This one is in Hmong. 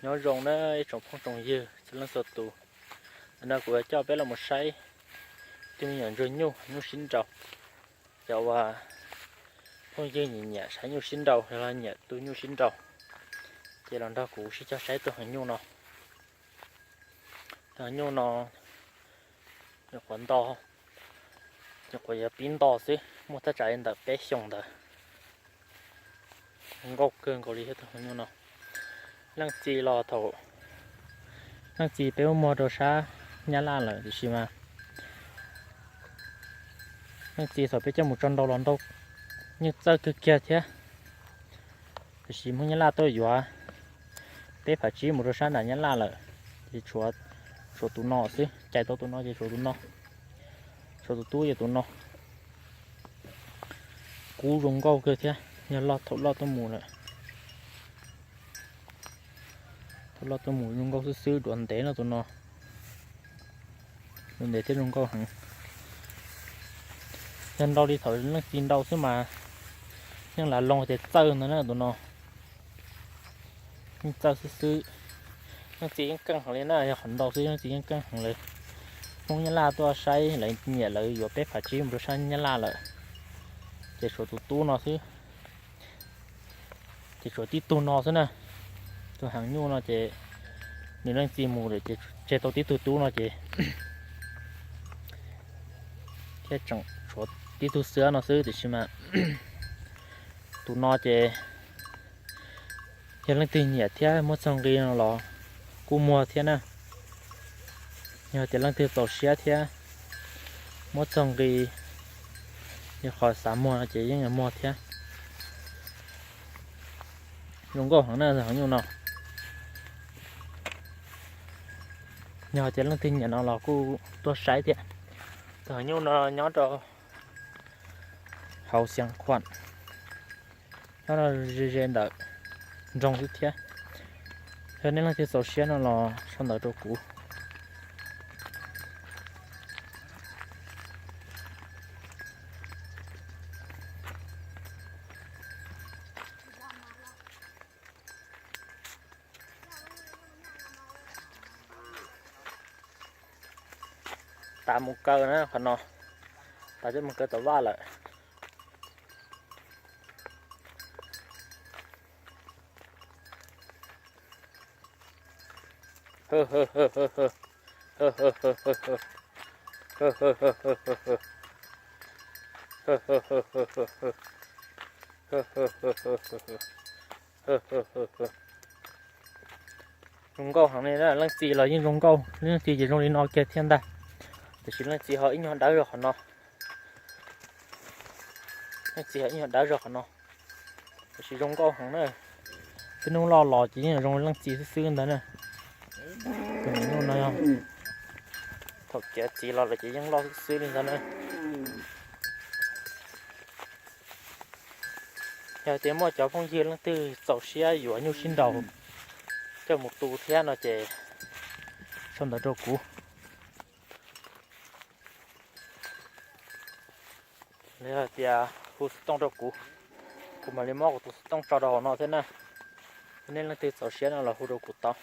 Nyob zoo na ib tsoom phooj tsoom ywg txhua leej txhua tus. Ntawm no kuv yuav coj peb los mus saib tus me nyuam ntsuag nyuj, nyuj sib nraus. Cov uas phooj ywg nyiam nyiam saib nyuj sib nraus los nyiam tus nyuj sib nraus, ces los nrog kuv sib cog saib tus heev nyuj no. Tus heev nyuj no nyuam qhuav nto, nyuam qhuav yuav pib nto xwb, muaj thaj tsam li ntawm peb xyoos ntawd. Nkauj kawg nkaus li thiab tus heev nyuj no. Leej txiv los thaum, leej txiv peb muab muag rau sab Nyab Laj lawm tiam sis mas leej txiv thaum peb coj mus tso nraus los nraus yeej txawj kawg kiag thiab. Tiam sis Hmoob Nyab Laj tuaj yuav peb phav tsib mus rau sab nram Nyab Laj lawm, ces tshuav, tshuav tus no xwb, cais tau tus no ces tshuav tus no, tshuav tus tub ces tus no. Kub zoo nkauj kawg thiab, yog loj thaum loj tuaj mus lawm. Thaum loj tuaj mus zoo nkauj xwb xwb, duav ntev no tus no. Duav ntev thiab zoo nkauj heev. Yog nraus li thaum leej txiv nraus xwb mas yeej lav loo tias txawj ntag na tus no. Yeej txawj xwb xwb. Leej txiv yeej keej heev li na, yog qhov nraus xwb leej txiv yeej keej heev li. Hmoob Nyab Laj tuaj saib lawv nyiam lawv yuav peb phav tsib mus rau sab Nyab Laj lawm, ces tshuav tus tub no xwb. Ces tshuav tib tug no xwb na. Tus heev nyuj no ces nws leej txiv mus lawm ces tseg tau tib tug tub no ces thiaj tseem tshuav tib tug xwb no xwb tiam sis mas tus no ces yog leej twg nyiam thiab muab txog nqi no los kuj muag thiab na. Yog tias leej twg txaus siab thiab muab txog nqi, yog qhov xav muag no ces yeej yuav muag thiab. Zoo nkauj heev na heev nyuj no. Yog tias leej twg nyiam no los kuj tuaj saib thiab. Tus heev nyuj no nyob rau hauv Xiav Khuam, nyob ze ze ntawm nroog xwb thiab. Yog nej leej twg txaus siab no los sau ntawv rau kuv. Tas mus kaw na qhov no, tas coj mus kaw tom vaj lawm. Zoo nkauj heev li na, leej txiv los yeej zoo nkauj, leej txiv ces zoo li no kiag thiab ntag. Tiam sis leej txiv ho ib nyuag dawb zog qhov no. Leej txiv ho ib nyuag dawb zog qhov no. Tiam sis zoo nkauj heev na. Twb hnub loj los ces yeej zoo leej txiv xwb xwb ntag na. Tus me nyuam no yog thaum kev txiv los lawm ces yeej loj xwb xwb li ntag na. Yog tias muaj cov phooj ywg leej twg txaus siab yuav nyuj sib nraus coj mus tu thiab no ces sau ntawv rau kuv. Los yog tias hu xov tooj rau kuv, kuv mam li muab kuv tus xov tooj tso rau hauv no thiab na. Nej leej twg txaus siab no los hu rau kuv tau.